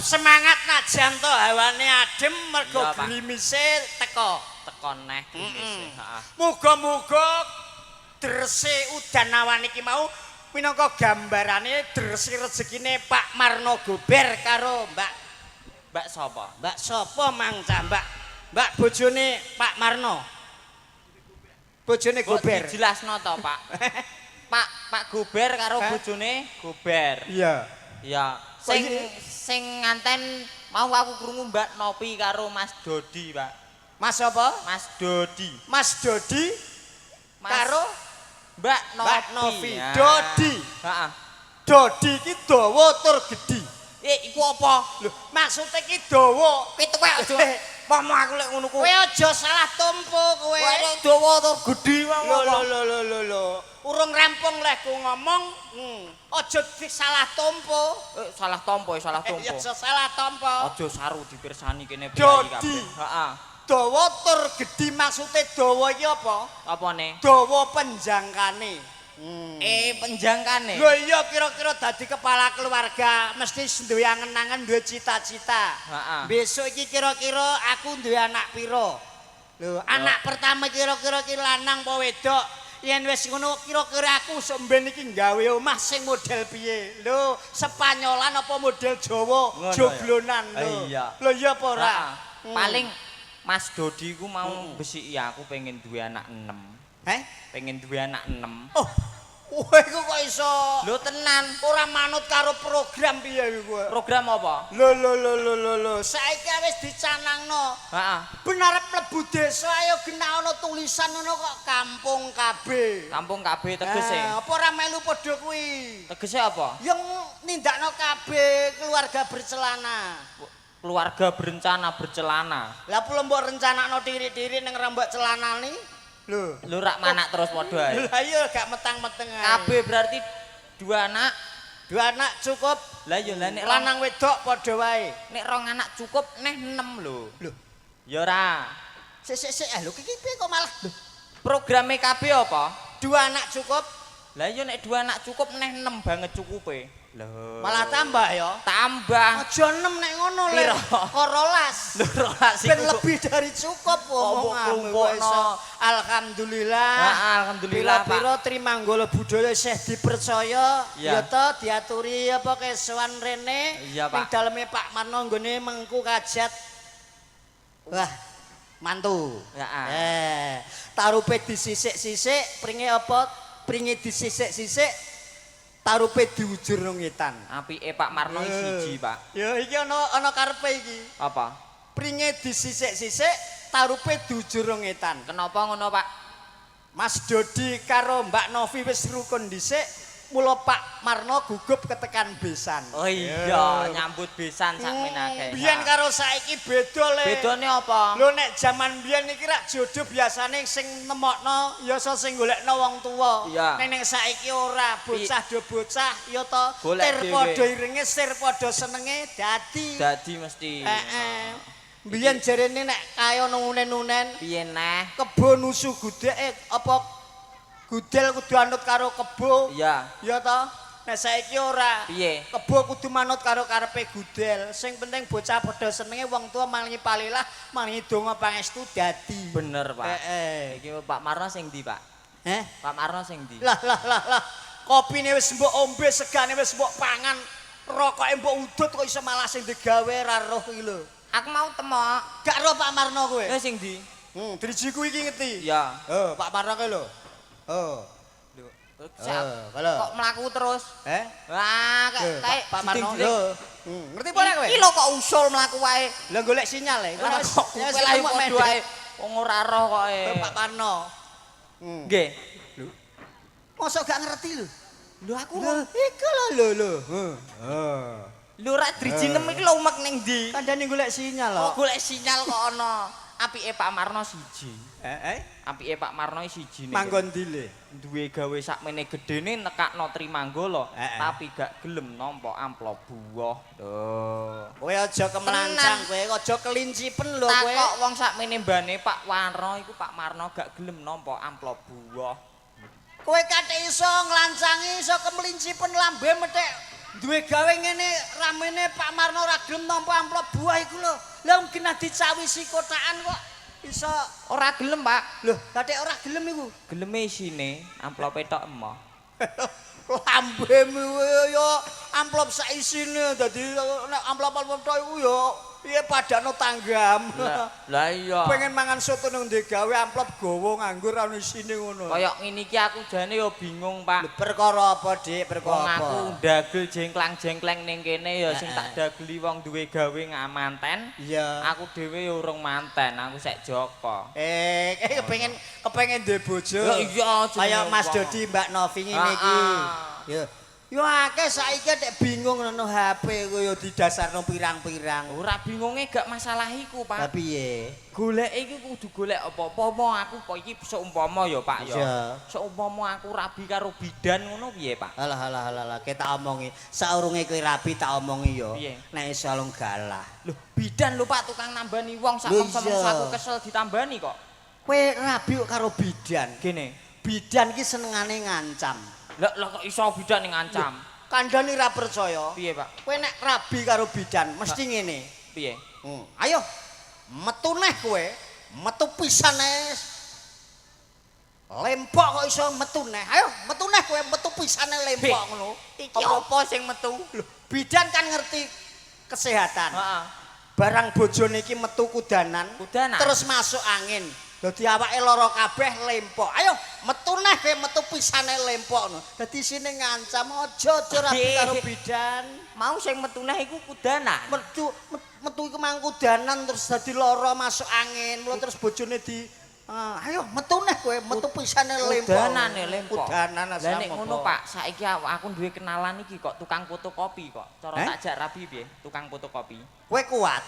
Semangat najan to hawane adem mergo Iya, Pak. grimise teko. Tekon neh grimise. Heeh. Muga-muga drese udan awan iki mau minangka gambarane drese rezekine Pak Marno Gober karo Mbak Mbak sapa? Mbak sapa mang cah Mbak? Mbak bojone Pak Marno. Bojone Mbok Gober. dijelasno to, Pak. Pak Pak Gober karo Hah? bojone Gober. Iya. Iya. Kok Sing iki? sing nganten mau aku krungu Mbak Nopi karo Mas Dodi, Pak. Mas apa? Mas Dodi. Mas Dodi Mas karo Mbak Nopi. Mbak Novi. Ya. Dodi. Heeh. Dodi iki dawa tur gedhi. Eh, iku apa? Lho, maksudnya iki dawa. Pitu kowe aja ngomong aku lek ngono ku. Kowe aja salah tompo kowe. Kowe nek dawa tur gedhi wae. Lho lho lho lho lho lho. Urung rampung leh ku ngomong. Aja salah tompo. Eh, salah tompo, eh, salah tompo. Ya aja salah tompo. Aja saru dipirsani kene priyayi Dodi. kabeh. Heeh. Dawa tur gedhi maksude dawa iki apa? Apa ne? Dawa penjangkane. Eh, penjangkane. Lho iya, kira-kira dadi kepala keluarga mesti duwe angen-angen, duwe cita-cita. Heeh. Besok iki kira-kira aku duwe anak piro? Lho, anak pertama kira-kira iki lanang apa wedok? Yen wis ngono kira-kira aku sok mben iki gawe omah sing model piye? Lho, Spanyolan apa model Jawa, Ngono ya? joglonan lho. Iya. Lho iya apa ora? Heeh. Paling Mas Dodi ku mau besiki aku pengen duwe anak 6. Heh? Pengen duwe anak 6. Oh. Kowe iku kok iso Lho tenan. Ora manut karo program piye iku? Program apa? Lho lho lho lho lho lho, saiki wis dicanangno. Heeh. Ben arep mlebu desa ayo genah ana tulisan ngono kok, Kampung KB. Kampung KB tegese. Eh, apa ora melu padha kuwi? Tegese apa? Yang nindakno KB, keluarga bercelana. Keluarga berencana bercelana. Lah pula mbok rencanakno tirik-tirik ning rembak celanane? Lho. Lho rak manak terus padha ae. Lah iya gak metang-meteng ae. KB berarti dua anak. Dua anak cukup. Lah iya, lah nek rong, Lanang wedok padha wae. Nek rong anak cukup neh 6 lho. Lho, Ya ora. Sik sik sik, ah lho iki piye kok malah lho. Programe KB apa? Dua anak cukup. Lah iya nek dua anak cukup neh 6 banget cukupe. Lho. Malah tambah ya. Tambah. Aja 6 nek ngono le. Piro? Kok 12. Lho 12 Ben iku. lebih dari cukup mbok omonganmu klumpukno. iso. Alhamdulillah. Ah, alhamdulillah, Pak. Pira-pira Trimanggala Budaya isih dipercaya Iya. ya to diaturi apa kesowan rene Iya, ning Pak. daleme Pak Marno nggone mengku kajat. Wah, mantu. Ya, ah. Eh, tarupe disisik-sisik, pringe apa? Pringe disisik-sisik, tarupe diujur nang ngetan. Apike Pak Marno iki siji, Pak. Ya iki ana ana karepe iki. Apa? Pringe disisik-sisik, tarupe diujur nang ngetan. Kenapa ngono, Pak? Mas Dodi karo Mbak Novi wis rukun dhisik, mula Pak Marno gugup ketekan besan. Oh iya, nyambut besan sakmenake. Biyen karo saiki beda le. Bedane apa? Lho nek jaman biyen iki rak jodoh biasane sing nemokno ya iso sing golekno wong tuwa. Iya. Nek ning saiki ora, bocah do bocah ya to, Golek tir dhewe. padha irenge, sir padha senenge dadi. Dadi mesti. Heeh. Biyen jarene nek kaya nunen-nunen Piye neh? Kebo nusu gudel, eh, apa gudel kudu anut karo kebo. Iya. Ya toh? Nek saiki ora. Piye? Kebo kudu manut karo karepe gudel. Sing penting bocah padha senenge, wong tua maringi palilah, maringi donga pangestu dadi. Bener, Pak. Heeh. Iki Pak Marno sing ndi, Pak? Eh? Pak Marno sing ndi? Lah lah lah lah. Kopine wis mbok ombe, segane wis mbok pangan, rokoke mbok udut kok iso malah sing digawe ra roh iki lho. Aku mau temok. Gak roh Pak Marno kowe? Eh, sing ndi? Drijiku iki ngerti. Iya. Oh, Pak Marno kowe lho. Oh. Lho, Eh, kalau. kok mlaku terus? Eh? Wah, Lho, kayak Pak Marno jeding-jeding. lho. Ngerti apa ora kowe? Iki lho kok usul mlaku wae. Lah golek sinyal e. Lah kok Ya, kowe lah ketemu padha medhek. wae. Wong ora roh kok e. Pak Parno. Nggih. Mosok gak ngerti lho. Lho aku Lho, iku lho lho lho. Heeh. Lho rak driji nem iki lho umek ning ndi? Kandhane golek sinyal Kok kok. golek sinyal kok ana. Apike Pak Marno siji. Eh, eh. Apike Pak Marno siji nih. Manggon dile. Duwe gawe sakmene gedene nekakno Trimanggala, Eh, eh. tapi gak gelem nampa amplop buah. Lho. Kowe aja kemlancang kowe, aja kelincipen lho kowe. Takok wong sakmene mbane Pak Warno iku Pak Marno gak gelem nampa amplop buah. Kowe kate iso nglancangi iso kemlincipen lambe methek. Duwe gawe ngene ramene Pak Marno ora gelem nampa amplop buah iku lho. Lah wong genah dicawisi kotakan kok iso Ora gelem, Pak. Lho, kadek ora gelem iku. Geleme isine amplope tok emoh. Lambemu ya amplop sak isine, dadi nek amplop-amplop tok iku ya piye padano tanggam. Lah iya. Pengen mangan soto nang ndek gawe amplop gowo nganggur ana isine ngono. Kaya ngene iki aku jane ya bingung, Pak. Lho, perkara apa, Dik? Perkara Wong apa? aku ndagel jengklang-jengkleng ning kene ya sing tak dageli wong duwe gawe ngamanten. Iya. Aku dhewe ya urung manten, aku sek joko. Kepengin kepengin duwe bojo. Ya iya, Kaya jenenge Mas wong. Dodi, Mbak Novi ngene iki. Ya. Yo akeh saiki nek bingung ngono HP ku yo didasarno pirang-pirang. Ora bingunge gak masalah iku, Lah Pak. piye? Golek iki kudu golek apa-apa mau aku kok iki seumpama ya, Pak ya. Iya. Seumpama aku rabi karo bidan ngono piye, Pak? Alah alah alah alah kita omongi. Saurunge kowe rabi tak omongi yo. Piye? Nek iso alung galah. Lho, bidan lho Pak tukang nambani wong sak Lho, mongso-mongso iya. aku kesel ditambani kok. Kowe rabi kok karo bidan. Gene. Bidan ki senengane ngancam. Lah lah kok iso bidan ning ngancam? Kandhane ra percaya. Piye, Pak? Kowe nek rabi karo bidan mesti ngene. Piye? Ayo metu neh kowe, metu pisan ae. Lempok kok iso metu neh. Ayo metu neh kowe, metu pisane lempok ngono. Iki apa sing metu? Lho, bidan kan ngerti kesehatan. Heeh. Barang bojone iki metu kudanan, Kudanan? Terus masuk angin. Dadi awake lara kabeh lempok. Ayo metu neh kowe, metu pisane lempok ngono. Dadi sine ngancam aja-aja rabi karo bidan. Mau sing metu neh iku kudanan. Metu metu iku mang kudanan terus dadi lara masuk angin. Mula terus bojone di ayo metu neh kowe, metu pisane lempok. Kudanan ya lempok. Kudanan Lah nek ngono Pak, saiki aku duwe kenalan iki kok tukang fotokopi kok. Cara Eh? tak jak rabi piye? Tukang fotokopi. Kowe kuat.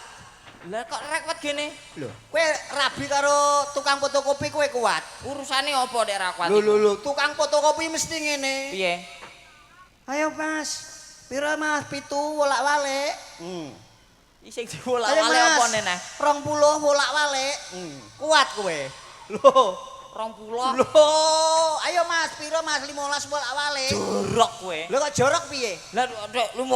Lah kok repot gene? Lho, kowe rabi karo tukang fotokopi kowe kuat. Urusane apa nek ra kuat? Lho iku? lho lho, tukang fotokopi mesti ngene. Piye? Ayo Mas, pira Mas? 7 wolak-walik. Sing diwolak-walik apa neneh? 20 wolak-walik. Kuat kowe. Lho, 20. lho, ayo Mas, pira Mas? 15 wolak-walik. Jorok kowe. Lho kok jorok piye? Lah dek 15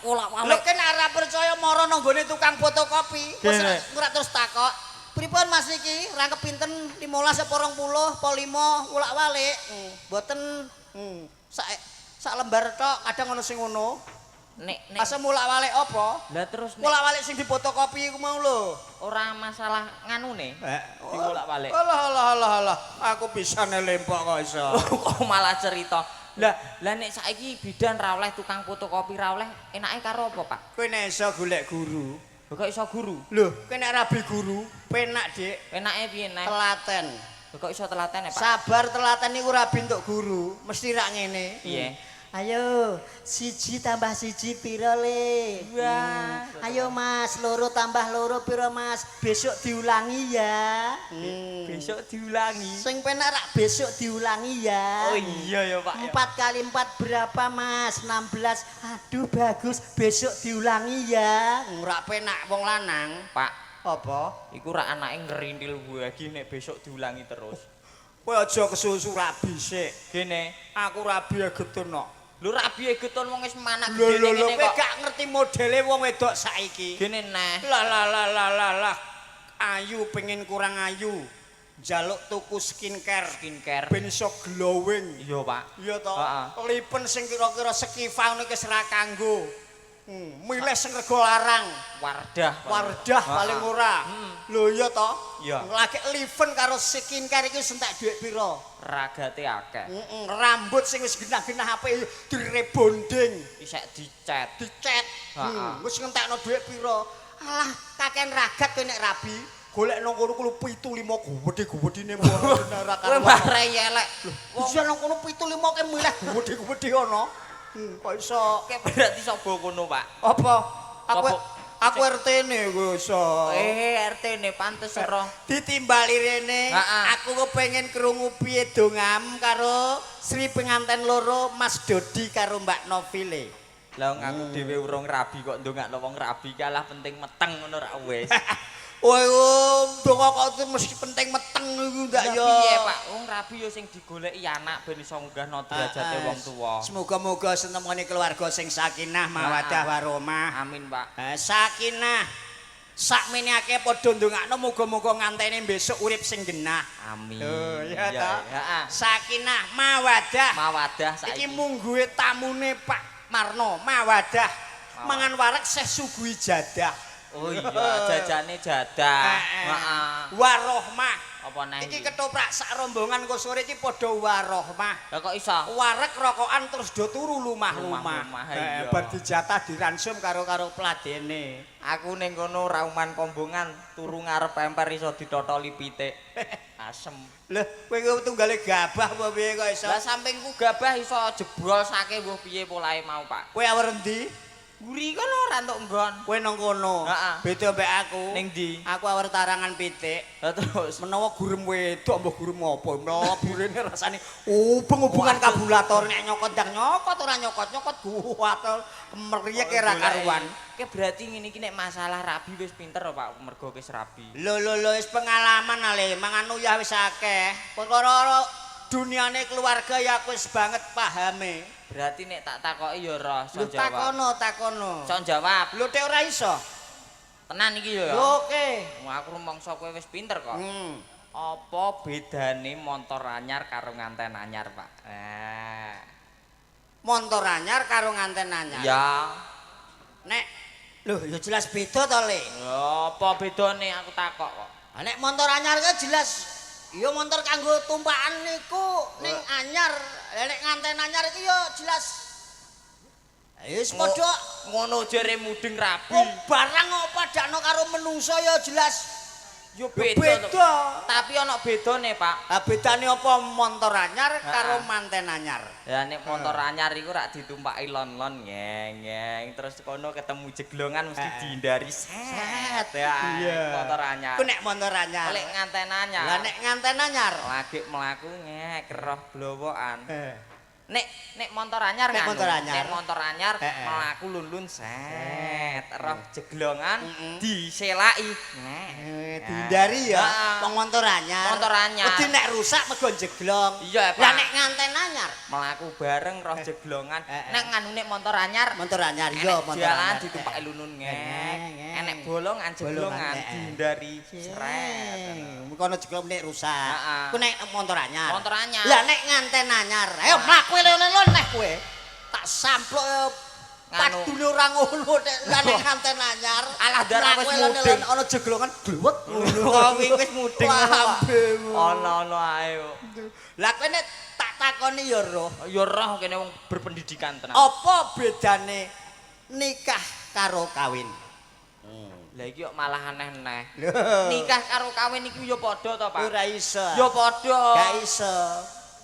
Lho wolak-walik. kan ora percaya mara nang nggone tukang fotokopi. Wis Gene. ora terus takok. Pripun Mas niki? Rangkep pinten? 15 apa 20 apa 5 wolak-walik? Mboten. Sak sak lembar tok, kadang ono sing ngono. Nek nek Asa wolak-walik apa? lah terus nek Wolak-walik sing difotokopi iku mau lho. ora masalah nganune. Diwolak-walik. Alah alah alah alah, aku bisa lempok kok iso. Kok malah cerita. Lah, lah nek saiki bidan ra oleh, tukang fotokopi ra oleh, enake karo apa, Pak? Kowe nek iso golek guru. Lho kok iso guru? Lho, kowe nek rabi guru, penak, Dik. Enake piye nek? Telaten. Lho kok iso telaten ya, Pak? Sabar telaten niku rabi entuk guru, mesti rak ngene. Piye? Ayo, 1 tambah 1 piro le? Wah. Ayo Mas, 2 tambah 2 piro Mas? Besok diulangi ya. Besok diulangi. Sing penak rak besok diulangi ya. Oh iya ya, Pak. ya. 4 kali 4 berapa Mas? 16. Aduh bagus, besok diulangi ya. Ora penak wong lanang. Pak, Apa? iku rak anake ngerintil lagi nek besok diulangi terus. Kowe aja kesusu rabi sik. Gene, Aku rabi getun kok. lho rabi getun wong wis manak Lho gedene lho lho, ngene kowe kok. gak ngerti modele wong wedok saiki. Gene neh. Lah lah lah lah lah lah. Ayu pengen kurang ayu. Njaluk tuku skincare. Skincare. Ben iso glowing. Iya, Pak. Iya to. Heeh. Lipen sing kira-kira sekifa ngono iki wis ra kanggo. Milih sing rega larang. Wardah. Wardah Heeh. paling ora. Lho iya to. Iya. Lagi lipen karo skincare iki wis entek dhuwit pira? Ragate akeh. Rambut sing wis genah-genah apik direbonding, Isek dicet. dicet. Heeh. Wis ngentekno dhuwit pira? Alah, kakean ragat kowe nek rabi. Golek nang kono kuwi 7 5 gedhe-gedhene ora Kowe marai elek. Wong iso nang kono 7 5 ke milih gedhe-gedhe ana. Kok iso Kayak berarti sapa kono, Pak? apa? Aku Sopo? aku RT-ne kowe iso. RT-ne pantes ero. Ditimbali rene, Ha-ha. aku kepengin krungu piye dongam karo Sri penganten loro Mas Dodi karo Mbak Novile. Lah wong aku dhewe urung rabi kok ndongakno wong rabi kalah penting meteng ngono ra wis. Woi, ndonga kok mesti penting meteng ngono iku ndak Lah yo. piye, Pak? Wong rabi yo sing digoleki anak ben iso ngunggahno derajate wong tuwa. Semoga-moga senemone keluarga sing sakinah mawaddah warahmah. Amin, Pak. Sakinah. Sakmene akeh padha ndongakno muga-muga nganteni besok urip sing genah. Amin. Lho, ya ta. Heeh. Sakinah mawadah. Mawadah saiki. Iki mungguhe tamune Pak Marno, mawadah. Mangan wareg seh suguhi jadah. Oh iya, jajane jadah. Heeh. Warohmah. Apa neh Iki iki? ketoprak sak rombongan kok sore iki padha warohmah. Lah kok iso? Wareg rokokan terus do turu lumah-lumah. Lumah-lumah, iya. Bar dijatah diransum karo karo pladene. Aku ning kono rauman kombongan turu ngarep emper iso ditotoli pitik. Asem. Lah, kowe ku tunggale gabah apa piye kok iso? Lah sampingku gabah iso jebol sake mbuh piye polahe mau, Pak. Kowe awar endi? Mburi kono ora entuk nggon. Kowe nang kono. Heeh. Beda mbek aku. Ning ndi? Aku awar tarangan pitik. Lah terus Menawa gurem wedok mbah gurem apa mlebu rene rasane ubeng-ubengan kabulator nek nyokot ndang nyokot ora nyokot-nyokot guwatel kemriyek ora karuan. Ki berarti ngene iki nek masalah rabi wis pinter Pak, mergo wis rabi. Lho lho lho wis pengalaman ale mangan uyah wis akeh. Perkara duniane keluarga ya aku wis banget pahame. Berarti nek tak takoki ya ora iso Lho jawab. takono takono. Iso jawab. Lho tek ora iso. Tenan iki ya. Lho oke. Wong aku rumangsa kowe wis pinter kok. Apa bedane montor anyar karo nganten anyar, Pak? Montor anyar karo nganten anyar. Ya. Nek lho ya jelas beda to, Le. Ya apa bedane aku takok kok. Ha nek montor anyar ki jelas ya montor kanggo tumpakan niku ning anyar. Lah nek nganten anyar iki ya jelas wis padha ngono jere mudeng rabi. Wong barang kok padakno karo menungso ya jelas Ya beda. beda. Tapi ana bedane, Pak. Ha bedane apa montor anyar karo Ha-ha. manten anyar? Ya nek motor anyar iku rak ditumpaki lon-lon ngeng-ngeng terus kono ketemu jeglongan mesti dihindari set. Ya, motor anyar. Ku nek montor anyar. Lek nganten anyar. Lah nek nganten anyar. Lagi mlaku ngek roh blowokan. Nek nek motor anyar Nek nganu, motor anyar. Nek motor anyar mlaku lun-lun set roh jeglongan diselaki. Dihindari ya wong motor anyar. Motor anyar. Wedi nek rusak mergo jeglong. Iya, Pak. Lah nek nganten anyar Mlaku bareng roh jeglongan. Nek nganu nek motor anyar motor anyar iya motor jalan anyar. ditumpaki lunun ngek. Ngek. Enek bolongan jeglongan dihindari sret. Kono jeglong nek rusak. Ku nek motor anyar. Motor anyar. Lah nek nganten anyar. Ayo mlaku lon-lon neh kowe. Tak samplok Nganu. padune ora ngono nek lah nek nganten anyar. Alah, darah wis mudeng. Ana jeglongan gluwet ngono. Kok wis mudeng ngono kok. Ana-ana ae kok. Lah kowe nek tak takoni ya roh. Ya roh kene wong berpendidikan tenan. Apa bedane nikah karo kawin? Lah iki kok malah aneh-aneh. Lho. Nikah karo kawin iku ya padha to, Pak? Ora iso. Ya padha. Gak iso.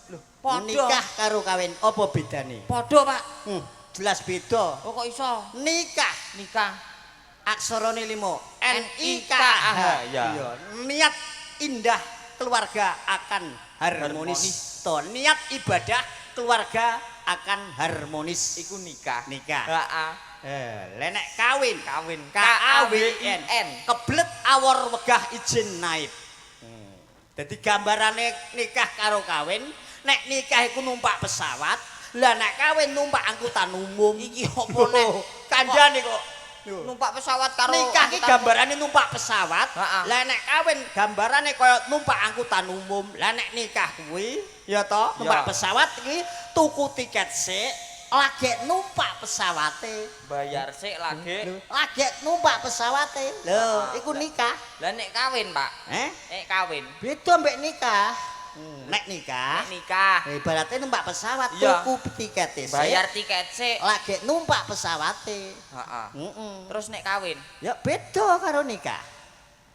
Lho, padha. Nikah karo kawin apa bedane? Padha, Pak. Jelas beda. Oh kok iso? Nikah Nikah. aksarane 5. N I K H. Ya. Iya. Niat indah keluarga akan harmonis. To, niat ibadah keluarga akan harmonis. Iku nikah. Nikah. Heeh. Lha nek kawin, Kawin. K A W I N. Keblet awor wegah izin naib. Dadi gambarane nikah karo kawin, nek nikah iku numpak pesawat, lah nek kawin numpak angkutan umum. Iki opo nek Kandhane kok. Numpak pesawat karo Nikah ki gambarane numpak pesawat, lah nek kawin gambarane kaya numpak angkutan umum. Lah nek nikah kuwi ya toh, numpak pesawat iki tuku tiket sik, lagi numpak pesawate. Bayar sik lagi. Lagi numpak pesawate. Lho, iku nikah. Lah nek kawin, Pak. Nek kawin. Beda mbek nikah. Nek nikah, Nek nikah. Ibaratnya numpak pesawat, tuku tiket sik. Bayar tiket sik. Lagi numpak pesawate. Heeh. Terus nek kawin? Ya beda karo nikah.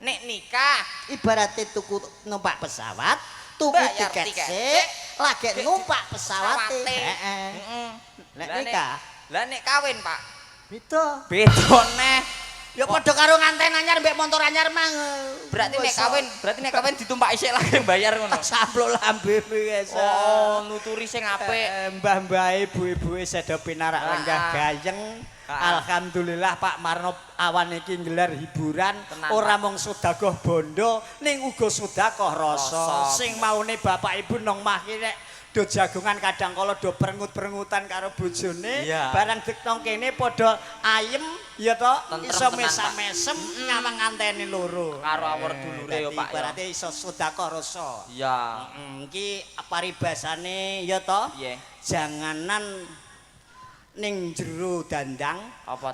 Nek nikah ibaratnya tuku numpak pesawat, tuku Bayar tiket tiket sik, lagi numpak pesawate. Heeh. Heeh. Nek nikah Lah nek kawin, Pak. beda. Beda neh. Ya padha karo nganten anyar mbek montor anyar mang. Berarti nek kawin, berarti nek kawin ditumpaki sik lagi bayar ngono. Sampluk lambe wis. Oh, nuturi sing apik. Mbah-mbahe, ibu-ibuke sedo pinarak lenggah gayeng. Alhamdulillah Pak Marno awan iki nggelar hiburan ora mung sedekah bondo ning uga sedekah rasa. Sing maune bapak ibu nang omah ki nek do jagongan kadang kala do prengut-prengutan karo bojone, barang nang kene padha ayem ya to, iso mesam-mesem nyawang nganteni loro. Karo awor dulure ya Pak. Berarti iso sedekah rasa. Iya. Iki paribasane ya to? Janganan ning jero dandang,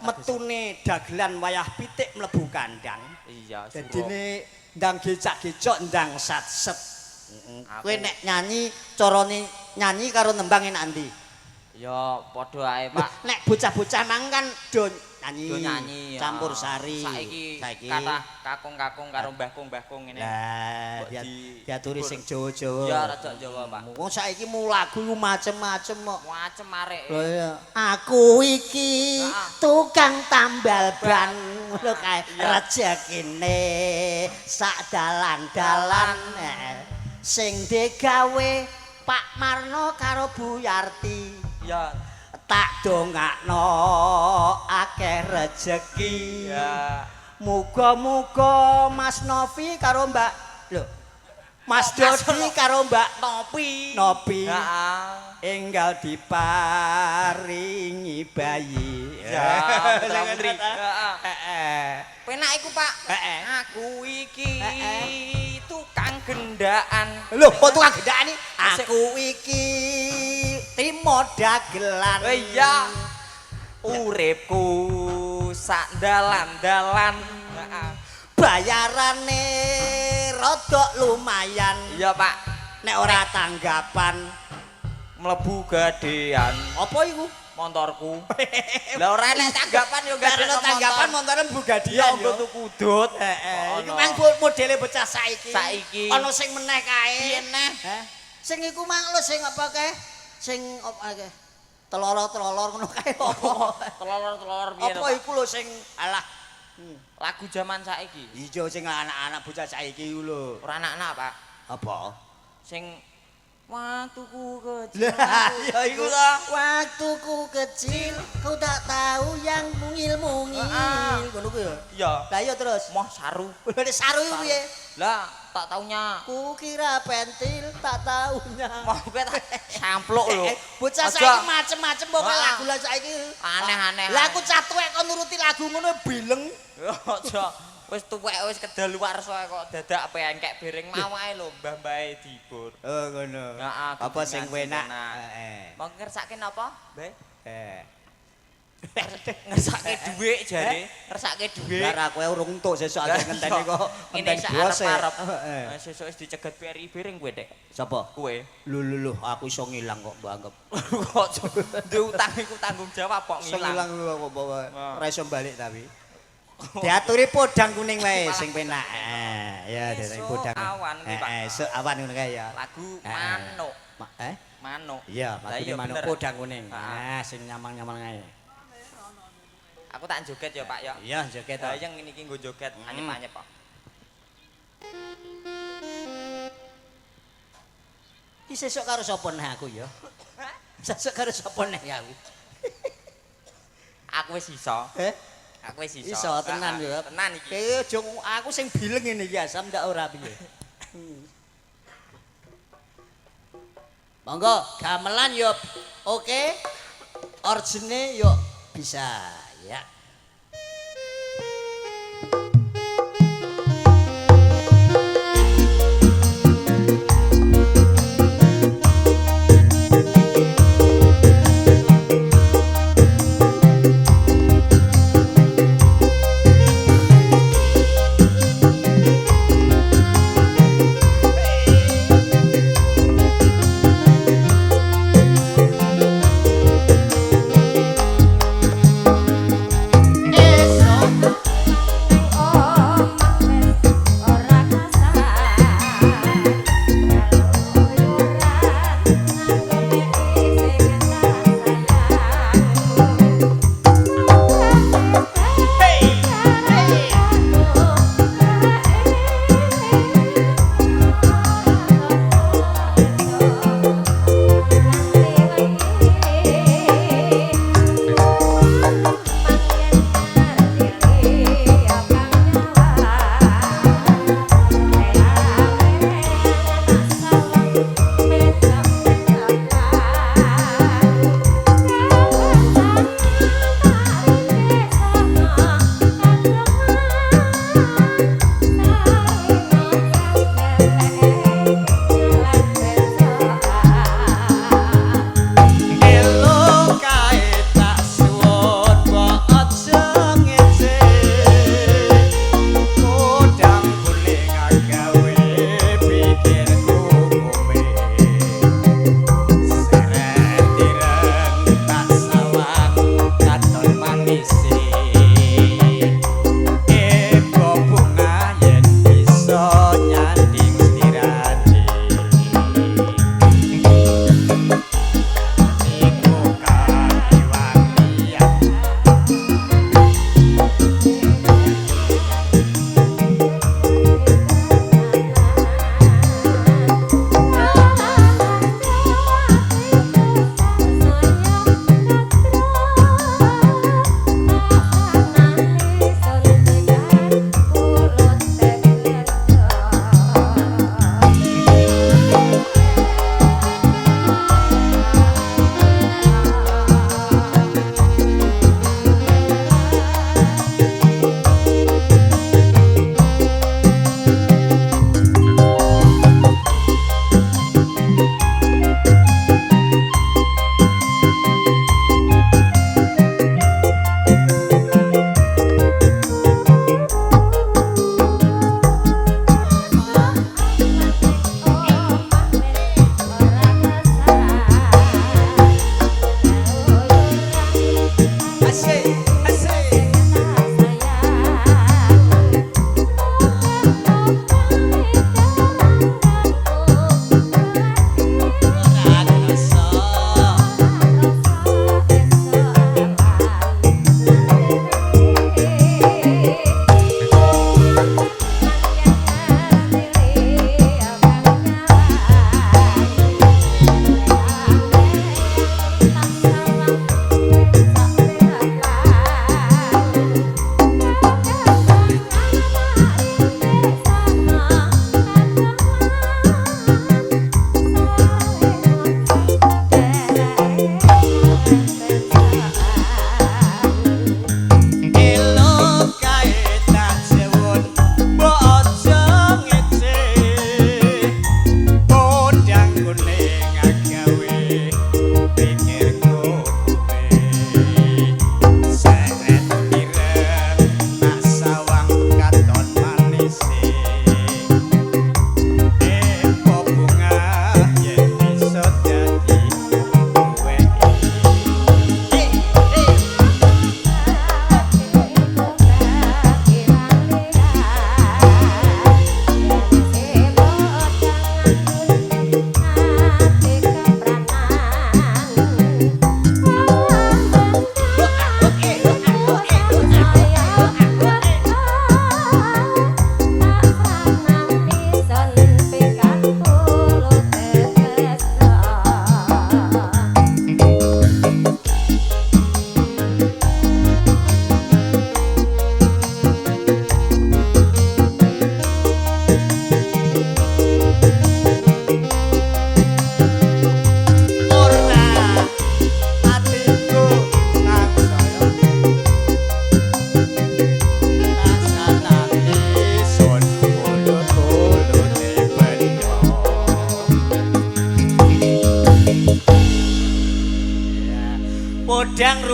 metune dagelan wayah pitik mlebu kandang. Iya, dadine ndang gecak-gecok ndang satset. Kowe nek nyanyi carane nyanyi karo nembang enak endi? Ya padha ae, Pak. Nek bocah-bocah mang kan do nyanyi, do nyanyi campur sari. Saiki kathah kakung-kakung karo mbahkung-mbahkung ngene. Lah, diaturi sing Jawa-Jawa. Ya rada Jawa, Pak. Wong saiki mu lagu ku macem-macem kok. Macem arek. Lho iya. Aku iki tukang tambal ban ngono kae rejekine sak dalan-dalan sing digawe Pak Marno karo Bu Yarti. Ya. Tak dongakno akeh rejeki. Ya. Muga-muga Mas Novi karo Mbak lho. Mas Dodi karo Mbak Nopi. Nopi. Heeh. Enggal diparingi bayi. Ya, putra-putri. Heeh. Heeh. Penak iku, Pak. Heeh. Aku iki tukang gendaan. Lho, kok tukang gendaan iki? Aku iki trimo dagelan. Iya. Uripku sak dalan-dalan. Heeh. Bayarane rodok lumayan. Iya, Pak. Nek ora tanggapan mlebu gadean. Apa iku? Montorku. Lah ora nek tanggapan yo gak ada tanggapan montore mlebu gadean. Ya nggo tuku udut. Heeh. Iku mang modele bocah saiki. Saiki. Ana sing meneh kae. Piye neh? Heh. Sing iku mang lho sing apa kae? Sing apa kae? Teloro-telor ngono kae apa? Telor-telor piye to? Apa iku lho sing alah lagu jaman saiki. Iya sing anak-anak bocah saiki iku lho. Ora anak-anak, Pak. Apa? Sing waktuku kecil. Lah ya iku to. Waktuku kecil kau tak tahu yang mungil-mungil. Ngono ku ya. Iya. Lah iya terus. Moh saru. Lha saru iku piye? Lah tak taunya. Ku kira pentil tak taunya. Moh kowe tak sampluk lho. Bocah saiki macem-macem pokoke lagu lah saiki. Aneh-aneh. Lah aku cah tuwek kok nuruti lagu ngono bileng. Aja. Wis tuwek wis kedaluwarsa kok dadak pengkek bereng mau ae lho mbah-mbahe dihibur. Oh ngono. Heeh. Apa sing penak? Heeh. Mau ngersake napa, Mbah? Heeh. Ngersake dhuwit jare, ngersake dhuwit. Lah kowe urung entuk sesuk aku ngenteni kok ngene ngenteni bos. Arep-arep. Heeh. Sesuk wis dicegat BRI bereng kowe, Dek. Sapa? Kowe. Lho lho lho, aku iso ngilang kok mbok anggap. Kok duwe utang iku tanggung jawab kok Iso ngilang. ngilang kok ora iso balik tapi. Diaturi podang kuning wae sing penak. Heeh, ya diaturi podang. Awan kuwi, Pak. Heeh, esuk awan ngono kae ya. Lagu manuk. Manuk. Iya, lagune manuk podang kuning. Nah, sing nyamang-nyamang ae. Aku tak joget ya, Pak ya. Iya, joget to. Lah yang ngene iki nggo joget anyep-anyep kok. Iki sesuk karo sapa neh aku ya? Sesuk karo sapa neh ya aku? Aku wis iso. Eh? Aku wis iso. Iso tenan ya. Tenan iki. Kowe aja aku sing bileng ngene iki asam ndak ora piye. Monggo gamelan yo oke. Orgene yo bisa ya.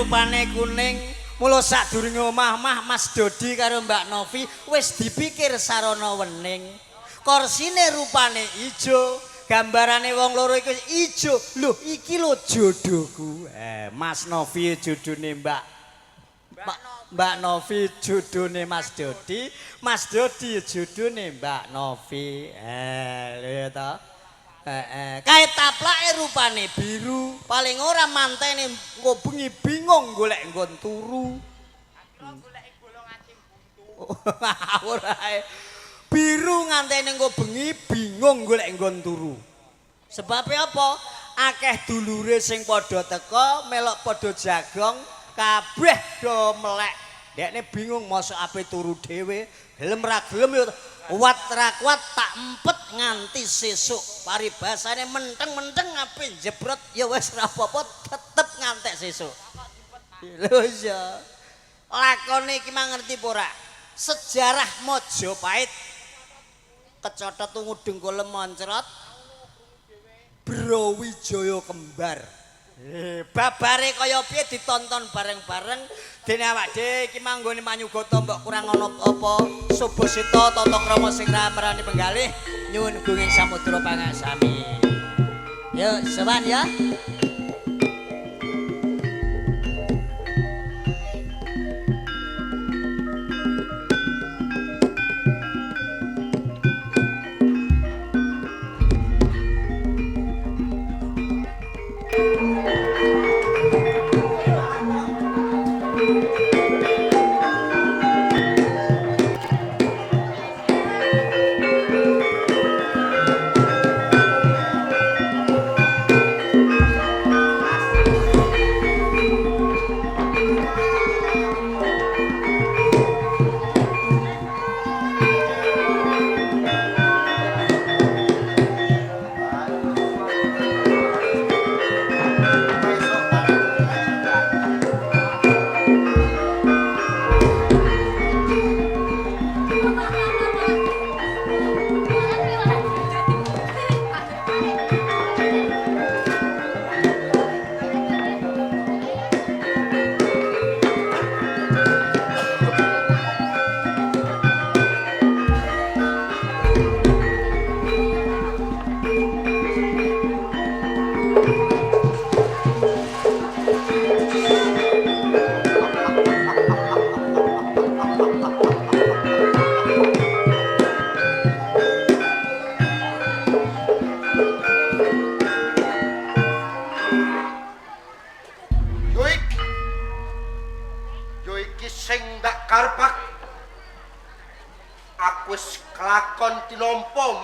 rupane kuning. Mula sadurunge omah-omah Mas Dodi karo Mbak Novi wis dipikir sarana wening. Korsine rupane ijo, gambarane wong loro iku ijo. Lho, iki lho jodohku. Mas Novi jodone Mbak Novi jodone Mas Dodi, Mas Dodi jodone Mbak Novi. Lho ya ta. Kae taplake rupane biru, paling ora mantene engko bengi bingung golek nggon turu. Goleki bolong acing buntu. Ora ae. Biru ngantene engko bengi bingung golek nggon turu. Sebabe apa? Akeh dulure sing padha teka, melok padha jagong, kabeh do melek. Dekne bingung mosok ape turu dhewe, gelem ra gelem ya kuat ra kuat tak empet nganti sesuk. Paribasane menteng-menteng ape jebrot ya wis ra apa-apa tetep ngantek sesuk. Lho iya. Lakone iki mang ngerti apa ora? Sejarah Majapahit kecotot ungu dengkul moncrot Brawijaya kembar. Babare kaya piye ditonton bareng-bareng dene awak dhewe iki manggone manyugata mbok kurang ana apa subasita tata krama sing ramerani penggalih nyuwun gunging samudra pangasami. Yuk sowan ya.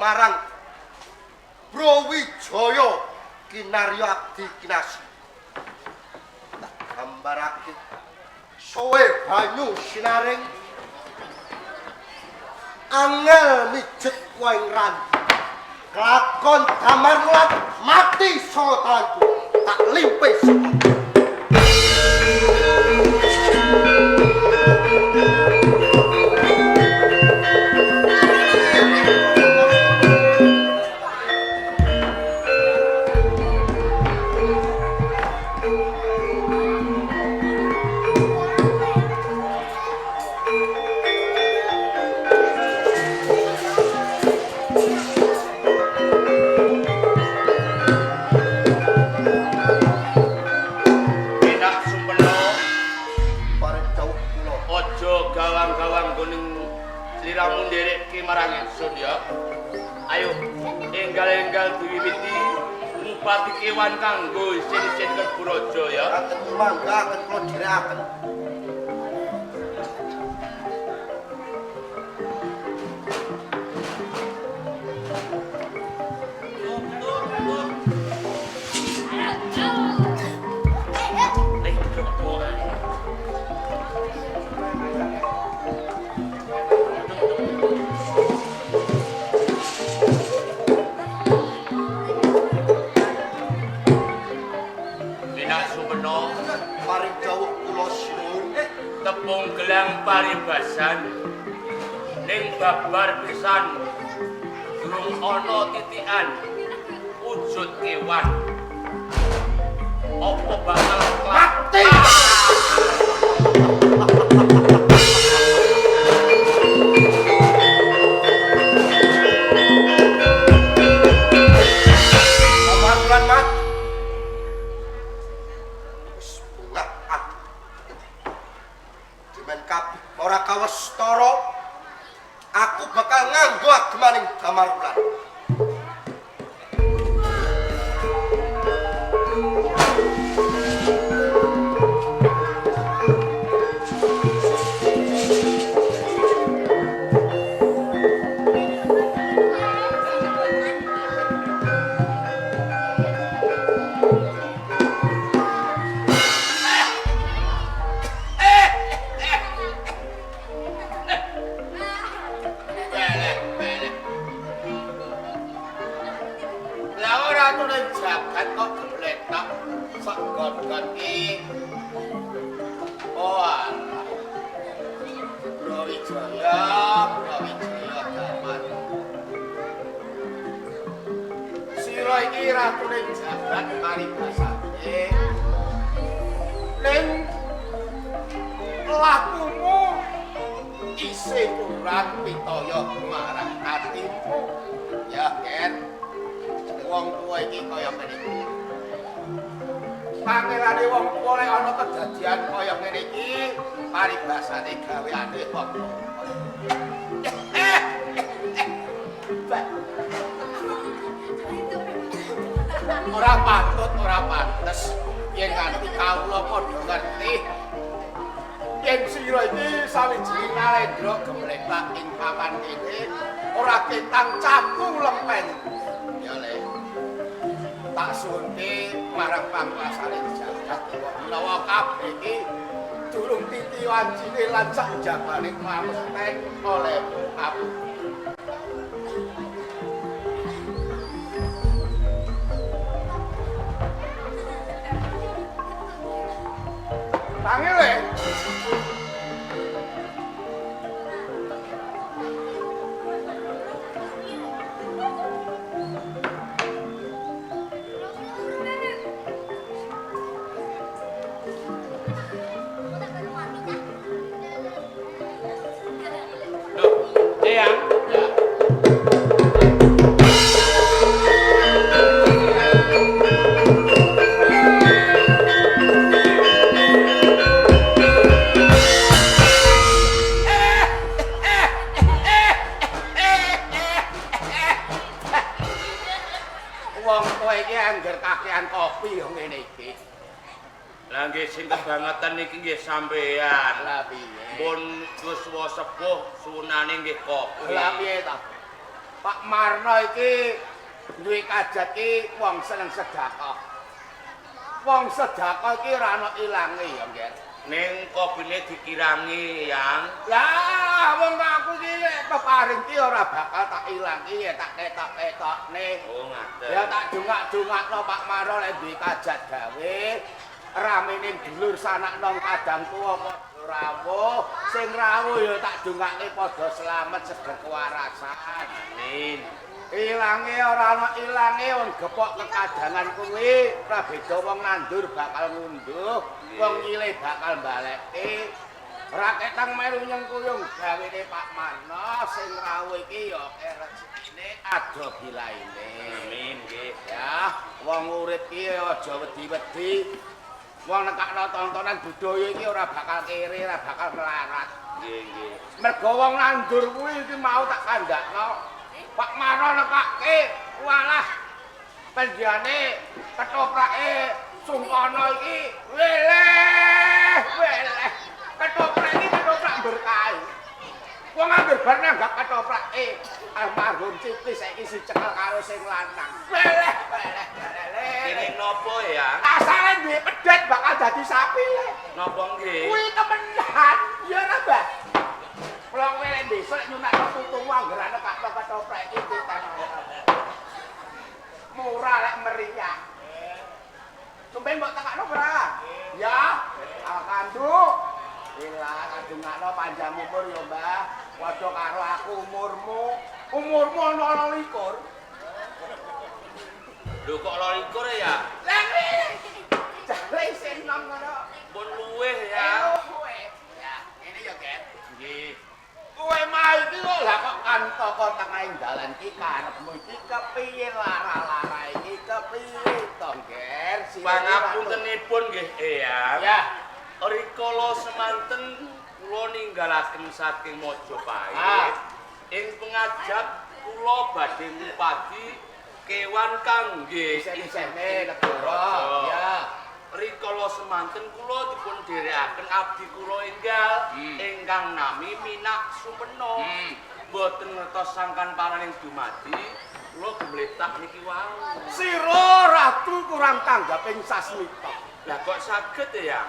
Marang Brawijaya kinarya abdi kinasi tak gambarake sowe banyu sinaring angel mijet waing randu kelakon damar mulat mati saka tanganku tak limpe saka. Enggal-enggal diwiwiti ngupati kewan kanggo isin-isin klebu raja ya. Aten mangga aten kula dherekaken. Tepung gelang paribasan ning babar pisan durung ana titikan wujud kewan apa bakal mati. Damar Wulan mati. Wis bungah aku. Demen kabeh ora kawestara, aku bakal nganggo agemaning Damar Wulan. Beleh, beleh. Lah ora turun jagat kok gepletak sak gon-gon iki. Oh alah. Brawijaya, Brawijaya Damar. Sira iki ratune jagat paribasane. Ning lakumu isih kurang pitaya marang atimu. Ya, Ken. Wong tuwa iki kaya ngene iki. Pangerane wong tuwa lek ana kedadian kaya ngene iki, paribasane gaweane wong tuwa. Ora patut, ora pantes yen nganti kawula padha ngerti yen sira iki sawijining nalendra gemletak ing papan kene ora ketang caku lempen. Ya le. Tak suwunke marang panguasane jagat menawa kabeh iki durung titi wancine lan sak jabane pamesti oleh aku. Tangi le. Loh, Eyang. Ya. Wong kowe iki angger kakean kopi yo ngene iki. Lah nggih sing kebangetan niki nggih sampean. Lah piye? Pun yuswa sepuh suwunane nggih kopi. Lah piye ta? Pak Marno iki duwe kajat iki wong seneng sedekah. Wong sedekah iki ora ana ilange ya, Ngger. Ning kopine dikirangi, Yang. Lah wong aku iki peparing iki ora bakal tak ilangi ya tak ketok-ketokne. Oh, ngaten. Ya tak dongak-dongakno Pak Marno lek duwe kajat gawe ramene dulur sanak nang kadang tuwa padha rawuh, sing rawuh ya tak dongake padha slamet seger kewarasan. Amin. Ilange ora ana ilange wong gepok kekadangan kuwi ora beda wong nandur bakal ngunduh, wong nyilih bakal balekke. Ora ketang melu nyengkuyung gawene Pak Marno sing rawuh iki ya rezekine ado bilaine. Amin nggih. Ya, wong urip iki aja wedi-wedi. Wong nekakno tontonan budaya iki ora bakal kere, ora bakal melarat. Nggih, nggih. Mergo wong nandur kuwi iki mau tak kandhakno. Pak Marno nekake walah pendhiyane ketoprake Sungkono iki weleh, weleh. Ketoprak iki ketoprak berkahi. Wong angger bar nanggap ketoprake almarhum Cipli saiki dicekel karo sing lanang. Weleh, weleh, weleh. Kene napa ya? Asale duwe pedet bakal dadi sapi le. Napa nggih? Kuwi temenan, ya ora, Mbah? Kula kowe lek besok nyunakno putumu angger ana kak ketoprak iki ditanono. Murah lek meriah. Tumben mbok tekakno ora? Ya. Alhamdulillah. Ilah kadungakno panjang umur ya, Mbah. Padha karo aku umurmu. Umurmu ana 22. Lho kok 22 ya? Lah kuwi. Jare isih enom ngono. Pun luwih ya. Luwih. Nggih. Kowe mau iki kok lah kok kantaka tengahing dalan iki karepmu iki kepiye lara-lara iki kepiye to, Nger? Pangapuntenipun nggih Eyang. Ya. Rikala semanten kula ninggalaken saking Majapahit. Ah. Ing pengajap kula badhe ngupadi kewan kangge Isih-isihne negara. Ya. Rikala semanten kula dipun dherekaken abdi kula enggal ingkang nami Minak Sumpena. Mboten ngertos sangkan paraning dumadi, kula gemletak niki wau. Sira ratu kurang tanggaping sasmita. Lah kok saged ya?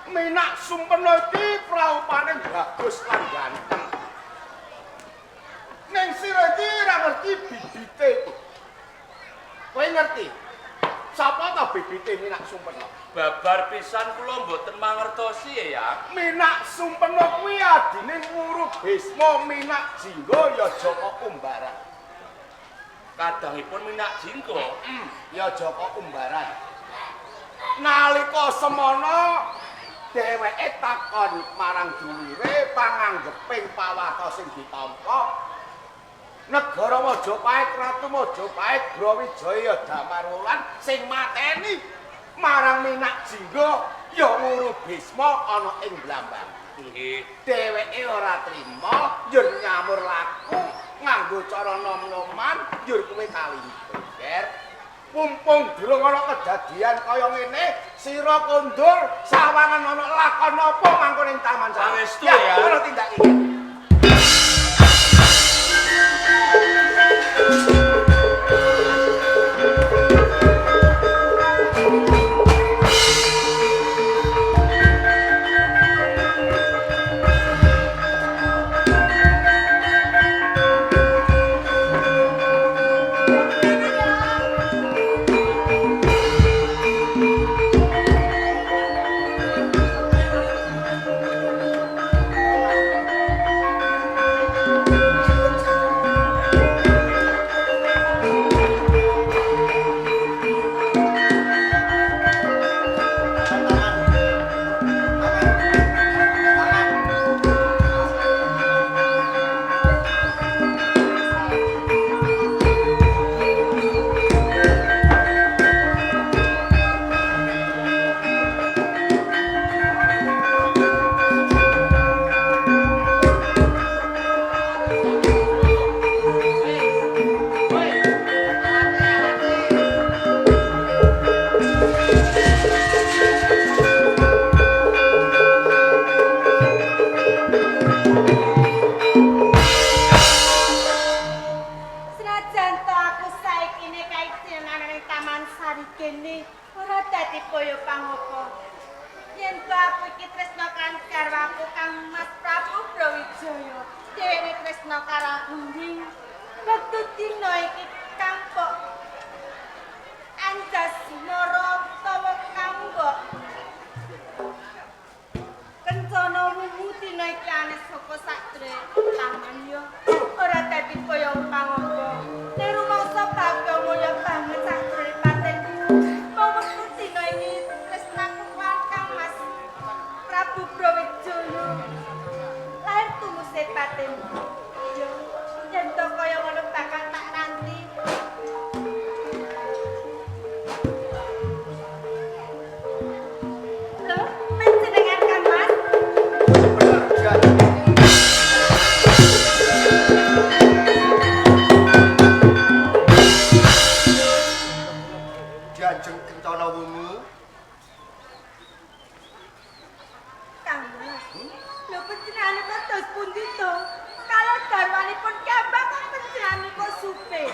Minak Sumpena iki praupane bagus lan ganteng. Ning sira iki ora ngerti bibite. Kowe ngerti? Sapa ta bibite Minak Sumpena? Babar pisan kula mboten mangertosi ya. Minak Sumpena kuwi adine Wuru Bisma Minak Jingga ya Jaka Umbaran. Kadangipun Minak Jingga. Ya Jaka Umbaran. Nalika semana dheweke takon marang dulure panganggeping pawata sing ditampa. Negara Majapahit, Ratu Majapahit Brawijaya Damarwulan sing mateni marang Minak Jingga ya Wuru Bisma ana ing Blambang. Nggih. Dheweke ora trima njur nyamur laku nganggo cara nom-noman njur kowe kalimpu. Ger. Mumpung durung ana kedadian kaya ngene, sira kondur sawangan ana lakon apa mangko ning taman sari. Pangestu ya. Ngono tindak iki. Senajan to aku saiki ne kaisinan ning Taman Sari kene ora dadi kaya pangopo. Yen to aku iki tresna kan garwaku Kang Mas Prabu Brawijaya, dheweke tresna karo aku ning wektu dina iki kang kok anjas mara utawa kang mbok kencana wungu dina iki anes saka sakjroning taman yo ora dadi kaya pangopo. Nek rumangsa bagya mulya banget sakjroning patengku. Mung wektu dina iki tresnaku lan Kang Mas Prabu Brawijaya lahir tumuse patengku. Yo yen to kaya ngono bakal tak ranti. Lho, panjenengan Kang Mas? Bener, Jan. Diajeng Kencana Wungu. Kang Mas. Lho panjenenganipun dos pundi to? Kalau garwanipun kambang kok panjenenganipun supe.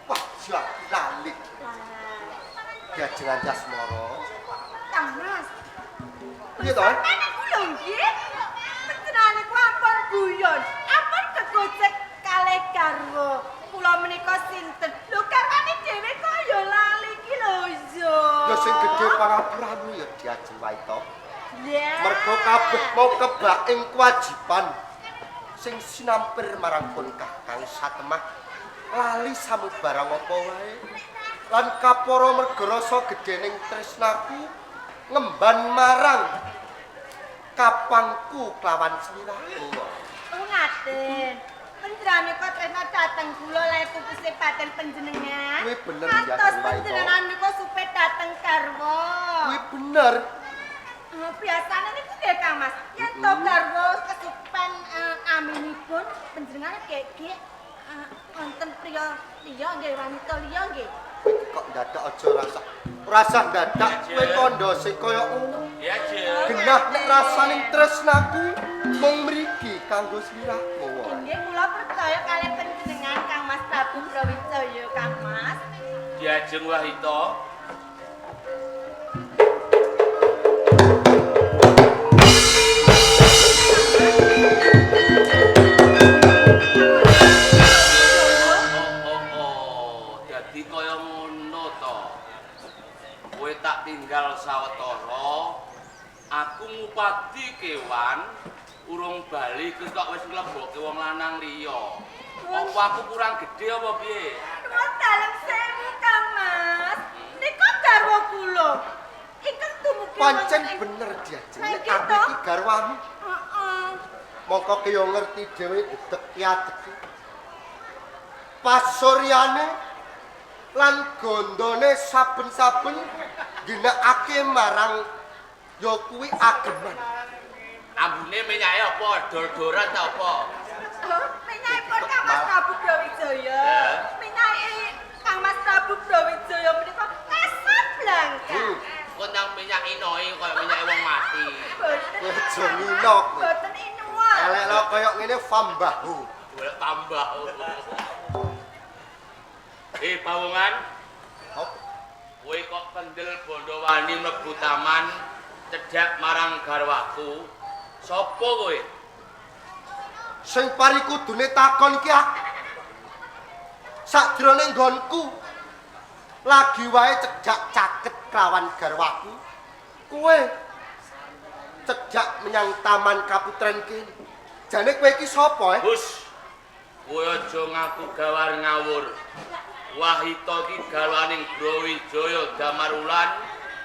Wah, siap lali. Diajeng Anjasmara. Kang Mas. Piye to? Sampeyan iku lho nggih. Panjenenganiku ampun guyon, ampun kegojek kalih garwa. Kula menika sinten? Lho garwane dhewe kok ya lali iki lho yo. Ya sing gedhe pangapuramu ya Diajeng Waita. Lah. Mergo kabeh mau kebak ing kewajiban sing sinampir marang pun Kakang satemah lali samubarang apa wae lan kapara merga rasa gedhening tresnaku ngemban marang Kapangku kelawan sliramu. Oh ngaten. Panjenengan nika tresna dhateng kula lan pupuse paten panjenengan. Kuwi bener ya, Ngantos Wahita. panjenengan nika supe dhateng garwa. Kuwi bener. Biasane niku nggih Kang Mas. Yen to garwa kesupen aminipun panjenengan gek-gek wonten priya liya nggih wanita liya nggih. Kowe iki kok dadak aja rasa. Rasa dadak kowe kandha sing kaya ngono. Ya, Jeng. Genah nek rasaning tresnaku mung mriki kanggo sliramu. Nggih kula percaya kalih panjenengan Kang Mas Prabu Brawijaya Kang Mas. Diajeng Wahita. Oh. Dadi kaya ngono to. Kowe tak tinggal sawetara, aku ngupadi kewan urung bali kuwi kok wis nglebokke wong lanang liya. Apa aku kurang gedhe apa piye? Nuwun dalem sewu Kang Mas. Nika garwa kula. Ingkang dumugi Pancen wonten ing- bener diajeng. Lah Nek iki aku to. iki garwamu, Heeh. mongko kaya ngerti dhewe dedek kiadek. Pasuryane lan gondone saben-saben ginakake marang ya kuwi ageman. Ambune minyake apa? Dor-doran ta apa? Oh, Minyakipun Kang Mas Prabu Brawijaya. Minyake Kang Mas Prabu Brawijaya menika Casablanca. Kok nang minyak inoi kaya minyake wong mati. Boten. Kowe aja ngino kowe. Boten inuwa. Elek lo kaya ngene fambahu. Golek tambah. Pawongan, Hop. kowe kok kendel bondo wani mlebu taman cedhak marang garwaku. Sopo kowe? Sing pari kudune takon iki aku. Sakjroning nggonku lagi wae cedhak caket kelawan garwaku. Kowe cedhak menyang taman kaputren kene. Jane kowe iki sapa eh? Hus. Kowe aja ngaku gawar ngawur. Wahita iki garwaning Brawijaya Damarulan,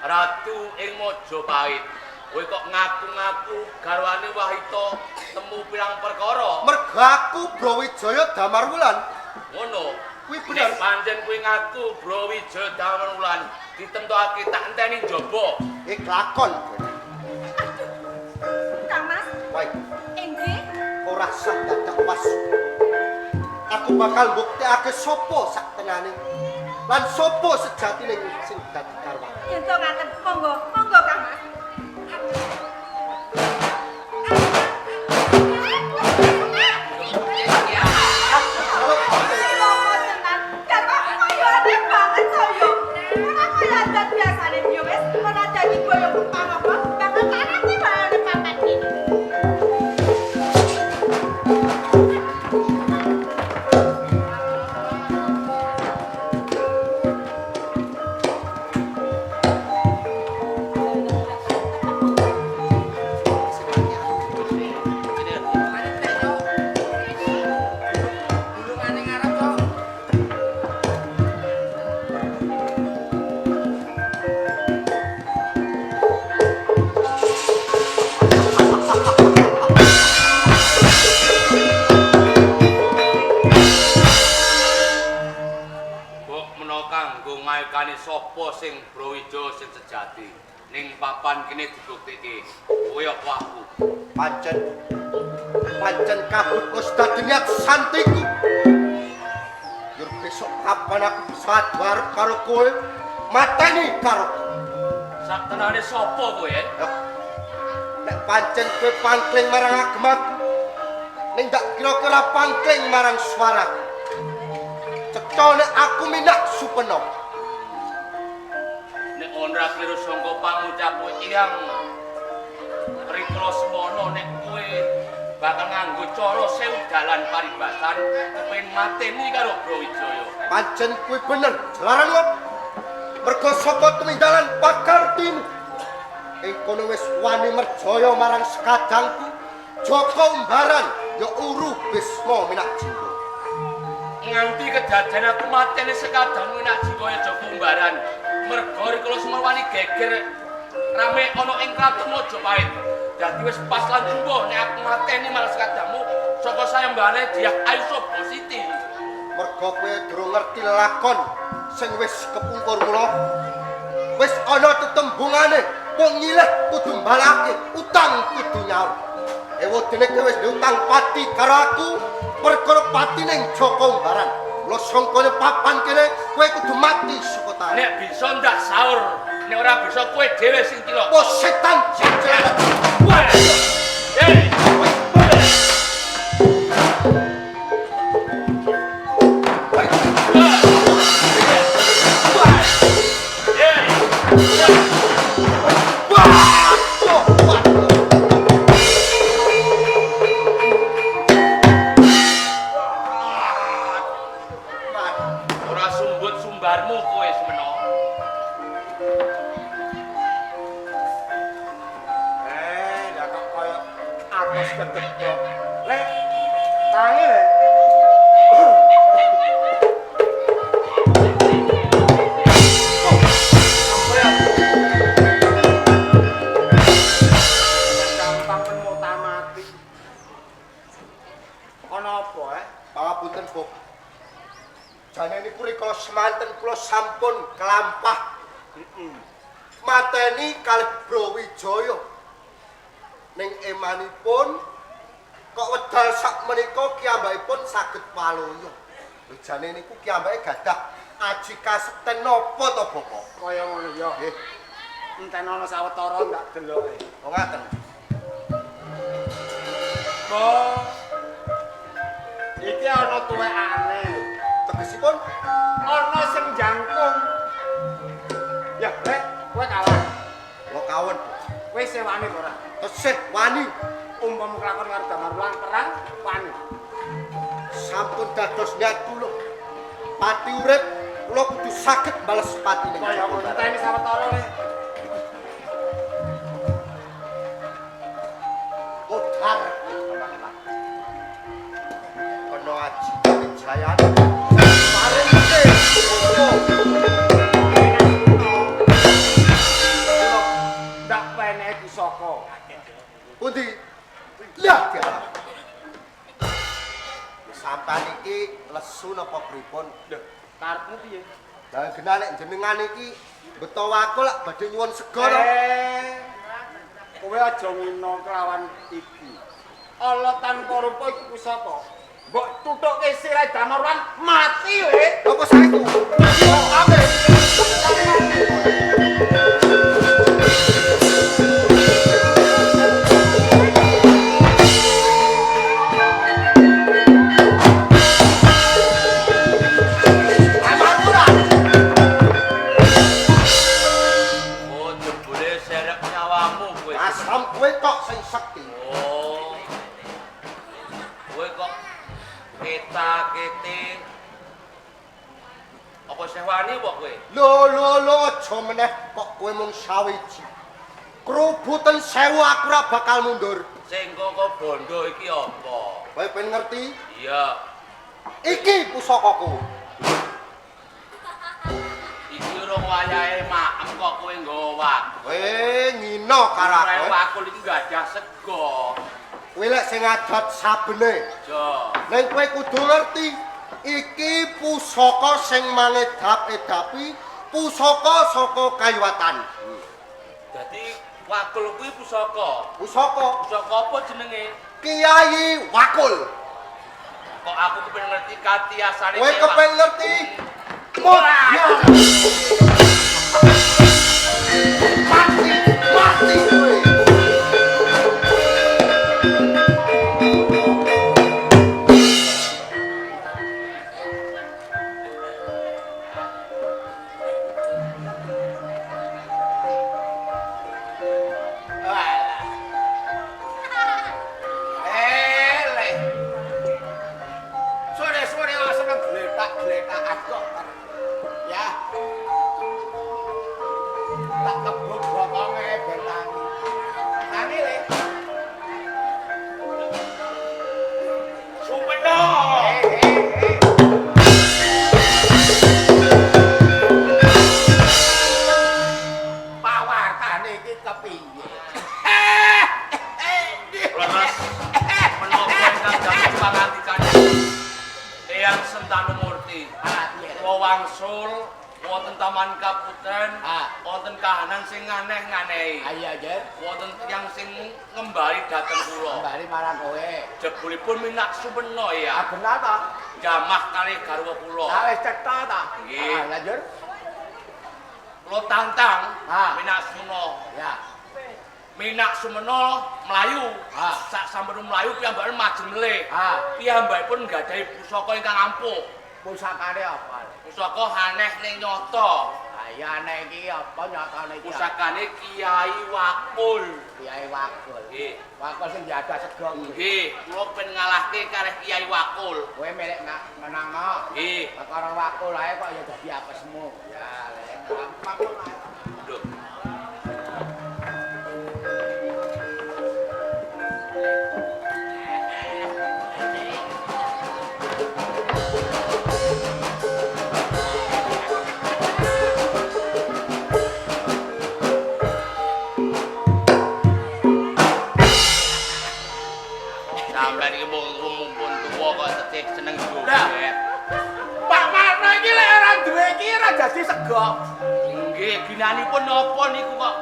ratu ing Majapahit. Kowe kok ngaku-ngaku garwane Wahita temu pirang perkara. Mergo aku Brawijaya Damarwulan. Ngono. Kuwi bener. Nek pancen kowe ngaku Brawijaya Damarulan, ditentokake tak enteni njaba. Eh kelakon kowe. Kang Mas, Wae, inggih. ora sah dadak was. Aku bakal mbuktekake sapa sak tenane lan sapa sejatine sing dadi garwaku. Yen to ngaten, monggo, monggo Kang Mas. Lopo tenan, garwaku kaya aneh banget to yo. Ora kaya adat biasane yo wis, ora dadi boyo kupang apa, bakal tanate wae ana papan iki. Gulungane ngarep kok. Mbok menawa kanggo ngaekane sapa sing Brawijaya sing sejati. Ning papan kene dibukteke kowe apa aku. Pancen pancen kabeh wis dadi niat santiku. Yur besok kapan aku bisa adu arep karo kowe, mateni karo kowe. Sak tenane sapa kowe? Ya. Nek pancen kowe pangkling marang agemaku, ning ndak kira-kira pangkling marang swaraku. Cetha nek aku minak supena. Nek ora kliru sangka pangucapku iyang rikala semono nek kowe bakal nganggo cara sewudalan paribasan kepengin mateni karo Brawijaya. Pancen kuwi bener, jalaran wong. Mergo saka tuminggalan pakartimu. Ing kono wis wani merjaya marang sekadangku. Joko Umbaran ya uru Bisma minak jingga. Nganti kedaden aku mateni sekadangmu nak jikaya Joko Umbaran. Mergo rikala semono wani geger rame ana ing kraton Majapahit. Dadi wis pas lan jumbo nek aku mateni malah sekadamu saka sayembahane Dyah Ayu Sobositi. Mergo kowe durung ngerti lakon sing wis kepungkur kula. Wis ana tetembungane, wong nyileh kudu mbalake, utang kudu nyaur. Ewadene kowe wis utang pati karo aku, perkara pati ning Joko Umbaran. Kula sangkane papan kene kowe kudu mati saka taun. Nek bisa ndak saur, nek ora bisa kowe dhewe sing cilaka. Apa setan jejel. Wah. Hei. Ora sumbut sumbarmu kowe semeno. Lah kok koyo atos kedebok. Lek, tangi lek. Gampang men mati. Ana apa, eh? Pangapunten, Bok. Jane niku rikala semanten kula sampun kelampah. Mateni kalih Brawijaya. Ning emanipun kok wedal sak menika kiyambakipun saged paloya. Lho jane niku kiyambake gadah aji kasekten napa to, Bapak? Kaya ngono ya. Nggih. Enten ana sawetara ndak deloke. Oh ngaten. Oh. Iki ana tuwekane. Tegesipun Ana sing jangkung. Ya, Lek, kowe kalah. kula kawon. Kowe isih wani apa ora? Tesih wani Umpama kelakon karo Damar Wulan perang, wani. sampun dados niat kula. Pati urip kula kudu saged bales pati ning Kaya ngono enteni sawetara, Lek. Modar. Kena aji Wijayane. Paringke. Ndak penehe pusaka. Pundi? Lah dialah. Sampeyan iki lesu napa pripun? Lho, karepmu piye? Lah genah nek jenengan iki beto wakul lak badhe nyuwun sega to. Kowe aja ngino kelawan iki. Ala tanpa rupa iki pusaka. Mbok tuthukke sirahe Damar Wulan mati, Le. Napa saestu? Amin. Oh, jebule serep nyawamu kowe. Asam kowe tok sing sekti. Oh. Kowe kok keta-kete. Apa sewani apa kowe? Lho lho lho aja meneh kok kowe mung sawiji. Krubuten sewu aku ora bakal mundur. Sing kok bondo iki apa? Kowe pengen ngerti? Iya, Iki pusakaku. iki urung wayahe maem kok kowe nggawa. Kowe ngino karo aku. Wakul iki gadah sego. Kowe lek sing adat sabene. Jo. Ning kowe kudu ngerti, iki pusaka sing mangedap-edapi, pusaka saka kayuwatan. Dadi wakul kuwi pusaka. Pusaka Pusaka apa jenenge? Kiai Wakul. Kok aku kepengen ngerti katiasane. Kowe kepengen ngerti? Mudya. Mati, mati kowe. Le. Sore-sore kok seneng gletak-gletakan kok. Ya. Tak kebok. Taman Kaputren wonten kahanan sing aneh-anehi. Ayo, Jer. Wonten tiyang sing ngembari dhateng kula. Kembali marang kowe. Jebulipun Minak Sumena ya. Ah, bener ta? Jamah kalih garwa kula. Ah, wis cetha ta? Nggih. Ah, lanjut. Kula tantang Minak Sumena. Ya. Minak Sumena mlayu. Sak sampun mlayu piyambake majeng melih. Piyambakipun nggadahi pusaka ingkang ampuh. Pusakane apa? Pusaka aneh ning nyata. Ah, ya aneh iki apa nyatane iki? Pusakane Kiai Wakul. Kiai Wakul. Nggih. Wakul sing jadah sego. Nggih, kula ben ngalahke kalih Kiai Wakul. Kowe melek menang. Nggih. Perkara Wakul ae kok ya dadi apesmu. Ya, lek gampang kok. Lho. Sampeyan iki mumpun tuwa kok tesih seneng joget. Pak Marno iki lek ora duwe iki ora dadi sego. Nggih, ginanipun napa niku kok?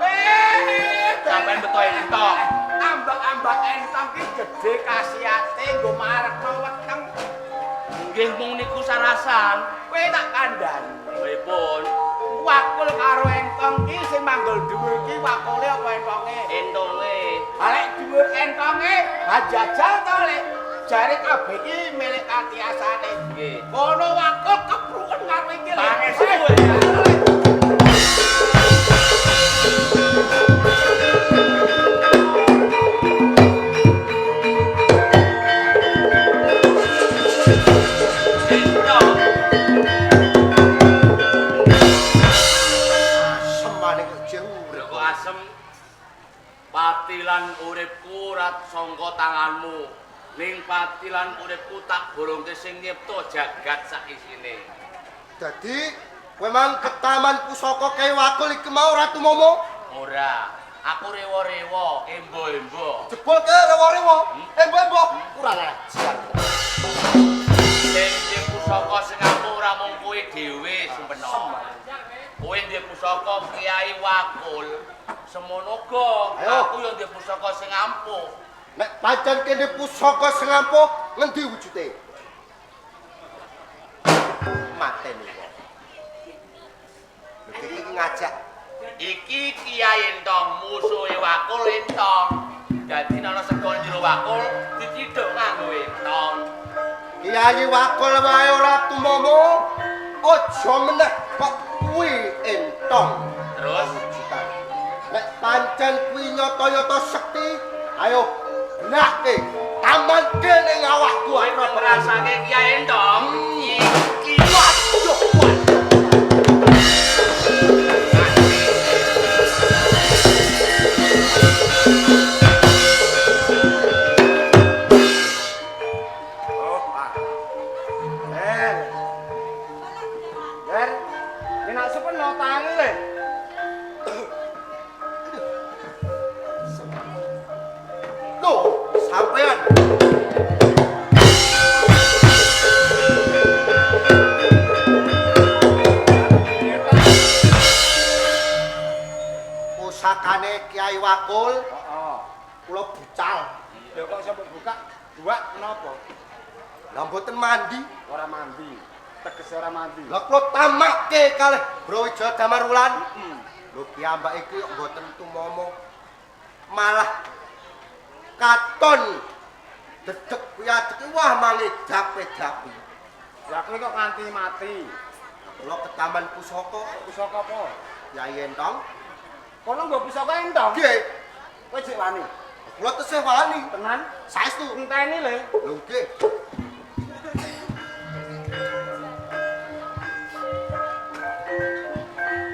Sampeyan beto entong. Ambak-ambak entong ki gedhe kasiate nggo marekno weteng. Nggih, mung niku sarasan. Kowe tak kandhani. Pripun? Wakul karo entong ki sing manggul dhuwur ki wakule apa entonge? Entonge. Ha lek dhuwur entonge, ha jajal to lek jare kabeh iki milik katiasane. Nggih. Kono wakul kepruken karo iki lho. Pangestu ya. Entong. Asem maneh kok jeh urip. Lho kok asem? Pati lan uripku ora sangka tanganmu. Ning pati lan uripku tak borongke sing nyipta jagat sak isine. Dadi kowe mang ke Taman Pusaka Kyai Wakul iki mau ora tumomo? Ora, aku rewa-rewa, embo-embo. Jebul ke rewa-rewa, embo-embo, kurang ajar. Sing duwe pusaka sing ampuh ora mung kowe dhewe Sumpena. Kowe duwe pusaka Kyai Wakul. Semono uga aku yo duwe pusaka sing ampuh. Nek pancen kene pusaka sing ampuh, ngendi wujude? Mateni kok. Lho iki ngajak iki Kyai Entong musuhe Wakul Entong. Dadi nek ana sego njero Wakul dicidhuk nganggo entong. Kyai Wakul wae ora tumomo, aja meneh kok kuwi entong. Terus wujudan. Nek pancen kuwi nyata-nyata sekti, ayo benake, tamanke ning awakku kowe ora ngrasake Kyai Entong iki waduh waduh. Oh, ah. Ler. Ler. Minak Supeno tangi le. Loh, sampean. Pusakane Kyai Wakul, Heeh. kula bucal. Lho kok sampe buka dua kenapa? Lah mboten mandi. Ora mandi. Tegese ora mandi. Lah kula tamakke kalih Brawijaya Damarwulan. Lho piyambak iki kok mboten tumomo. Malah katon dedeg piyadeg wah mangedap-edapi. Lah kowe kok nganti mati. Kula ke Taman Pusaka, Pusaka apa? Kyai Entong. Kono nggo pusaka entong. Nggih, Kowe jek wani. kula tesih wani. Tenan. Saestu. Enteni le. Lho nggih.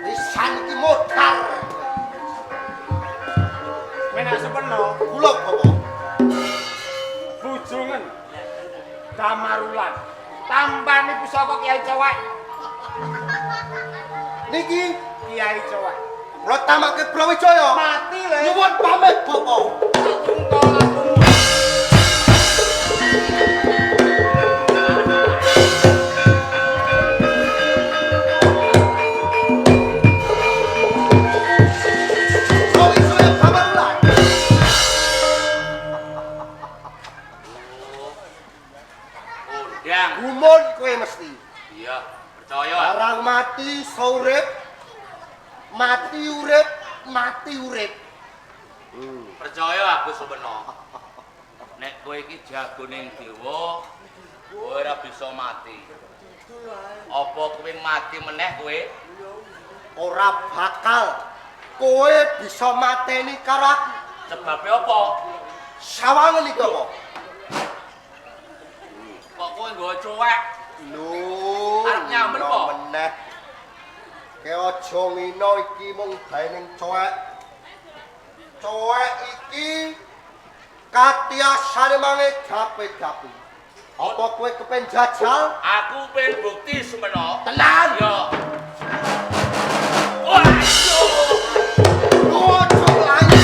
Pisan iki modar. Minak Supeno Kula Bapak. bujungen Damarulan. Tampani pusaka Kyai Cowek. Niki Kyai Cowek. kula tamakke Brawijaya. Mati le. Nyuwun pamit Bapak. Tungko lakumu. Kondang. Gumun kowe mesti. Iya, percaya. Barang mati iso urip. Mati urip, mati urip. Percaya aku Sumeno. Nek kowe iki jago ning dewa, kowe ora bisa mati. Apa kowe mati meneh kowe? Ora bakal kowe bisa mateni karo aku. Sebabe apa? Sawangen iki apa? Kok kowe nggawa cuwek? Lho, Arep nyambel apa? Meneh. Ke aja ngino iki mung gawe ning cuwek. Cuwek iki katiasane mange gape-gape. Apa kowe kepen jajal? Aku pengen bukti Sumeno. Tenan. Yo. Waduh. Ojo layu.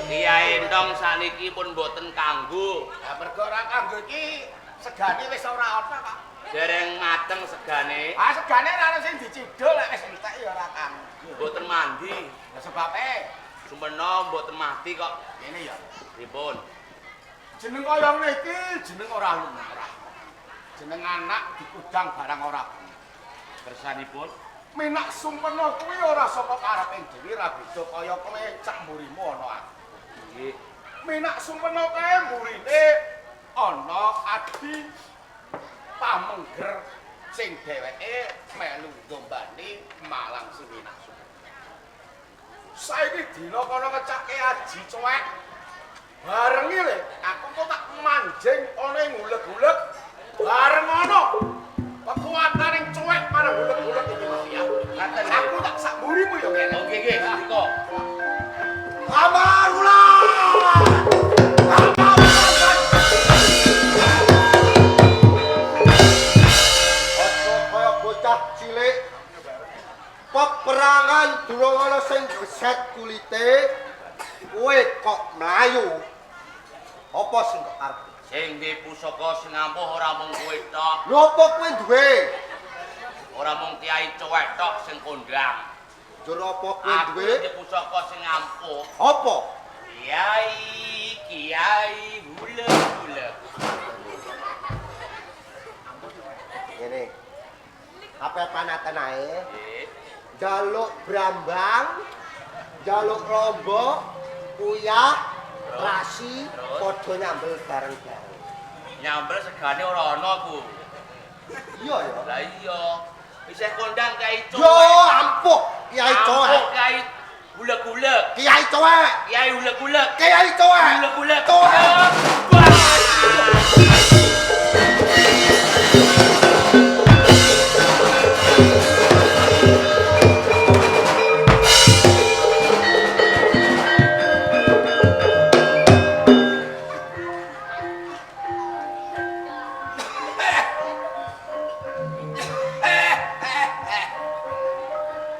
Kiai Entong saniki pun mboten kanggo. Lah mergo ora kanggo iki segane wis ora ana kok. Dereng mateng segane, Ah segane ora ana sing dicidhul lek wis entek ya ora kanggo. mboten mandi. Lah sebabe Sumeno mboten mati kok. ngene ya. Pripun? Jeneng kaya ngene iki jeneng ora lumrah. Jeneng anak dikudang barang ora. Kersanipun Minak Sumpena kuwi ora saka karepe dhewe ra beda kaya kowe cak mburimu ana aku. nggih. Minak Sumpena kae mburine ana adi pamengger sing dheweke melu ndombani malang si Minak Sumpena. Saiki dina kono ngecake aji cuwek. Barengi le, aku kok tak manjing ana ing uleg-uleg bareng ana kekuatan ing cuwek marang uleg-uleg iki Mas ya. Aku tak sak mburimu ya kene. Oh nggih nggih, ngendika. Kamar ular. Kamar ular. Aja kaya bocah cilik. Peperangan durung ana sing geset kulite, kowe kok mlayu. Apa sing kok arep? Sing duwe pusaka sing ampuh ora mung kowe tok, Lho apa kowe duwe? ora mung Kiai Cuwek tok sing kondang. Njur apa kowe Aku duwe? duwe pusaka sing ampuh. Apa? Kiai, kiai buleg-buleg. Ngene. Apa panatan ae? Nggih. Jaluk brambang, jaluk lombok, uyah, terasi, Terus? padha nyambel bareng-bareng. Nyambel segane ora ana ku. Iya ya. Lah iya. Isih kondang Kiai Yo Cuwek. ampuh Kiai Ampuh Cowek. Kiai buleg-buleg. Kiai Cowek. Kiai buleg-buleg. Kiai Cowek. Buleg-buleg. Cowek. Wah.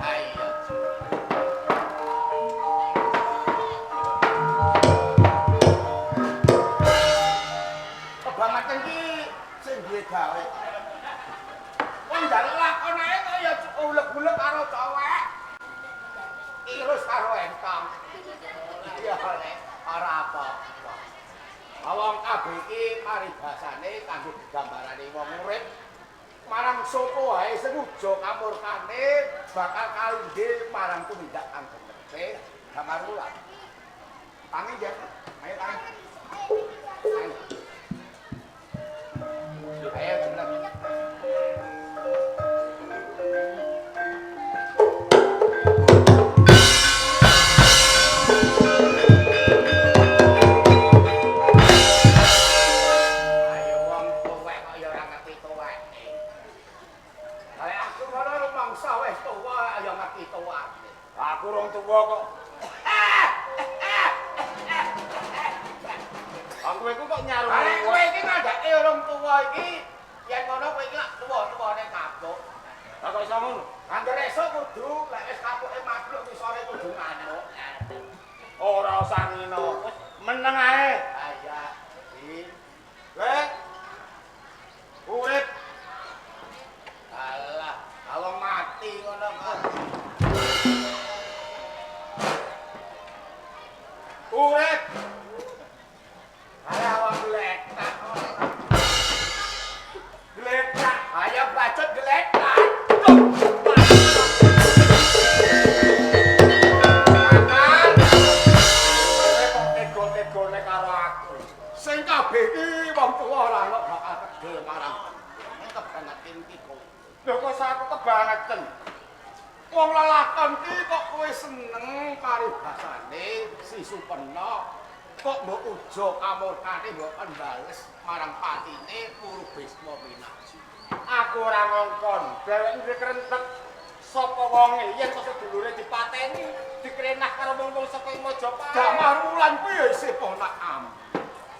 Ayo. Kebangetan iki sing duwe gawe. Wong njaluk lakon ae kaya uleg-uleg karo cowek. Irus karo entong. Iya lek ora apa-apa. Wong kabeh iki paribasane kanggo gambarane wong urip. Marang sapa wae sing uja kamurkane bakal kalindhe marang tumindak kang bener. Damar wulan. Tangi ya. Ayo tangi. Tangi. Ayo jeneng. Ayo wong tuwek kok ya ora ngerti tuweke. Lah aku ngono rumangsa wis tuwa ya ngerti tuwake. Aku rong tuwa kok. Aku iku kok nyarung. Lah nek kowe iki ngandhake urung tuwa iki, yen ngono kowe iki lak tuwa-tuwane kapuk. Lah kok iso ngono? Angger esuk kudu lek wis kapuke mabluk ngisore kudu nganuk. Ora usah ngino. Meneng ae. Iya. Kowe urip. Alah, kalau mati ngono kok. Urip. Alah wong gletak. Gletak. Ayo bacot gletak. Kakang. Kowe kok tega-tegane karo aku. Sing kabeh iki wong tuwa ora ono bakal kedel marang. Ning kebangetan iki kowe. Lho kok aku kebangetan. Wong lelakon ki kok kowe seneng Paribasane si Supena kok mbok ujo kamurkane mbok kon bales marang patine Puru Bisma Minaji. Aku ora ngongkon, dheweke duwe krentek. Sapa wonge yen kok sedulure dipateni, dikrenah karo wong-wong saka Majapahit. Damar Wulan kuwi ya isih ponakan.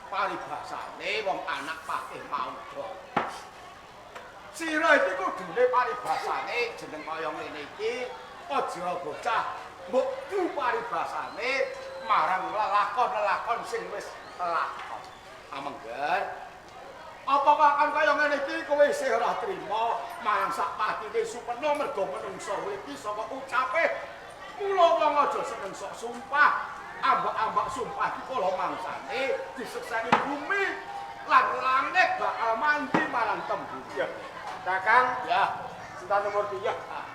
Paribasane wong anak patih Maudra. Sira iki kudune paribasane jeneng kaya ngene iki aja bocah mbok du paribasane marang lelakon-lelakon sing wis lelakon. Amengger apa akan kaya ngene iki kowe isih ora trima marang sak patine Supena mergo menungsa urip iki saka ucape. Mula wong aja seneng sok sumpah, ambak-ambak sumpah iki kala mangsane disekseni bumi lan langit bakal mandi marang tembung. Ya. Kakang, Ya, cinta nomor 3.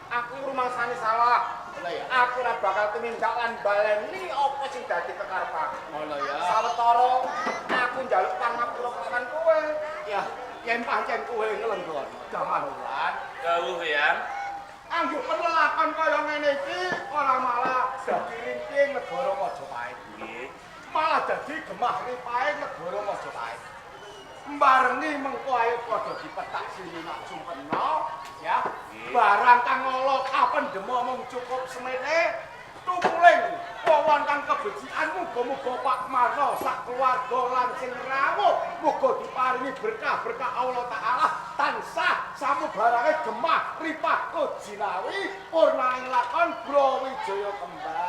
Aku rumangsane salah. ngono ya. Aku ora bakal tumindak lan baleni apa sing dadi kekarepku. Ngono ya. Sawetara aku njaluk pangapura kelawan kowe. Ya, yen pancen kowe nglenggono Damar Wulan, Dawuh ya. anggo penelakon kaya ngene iki ora malah dadi rinting negara Majapahit. Nggih. Malah dadi gemah ripahe negara Majapahit. Mbarengi mengko ae padha dipetak Sri Nak Sumpena, ya. Barang kang ala kapendhema mung cukup semene, tumuling wewon kang kebecikan muga-muga Pak Marno sak keluarga lan sing rawuh muga diparingi berkah-berkah Allah Ta'ala tansah samubarane gemah ripah jinawi purnaing lakon Brawijaya kembang.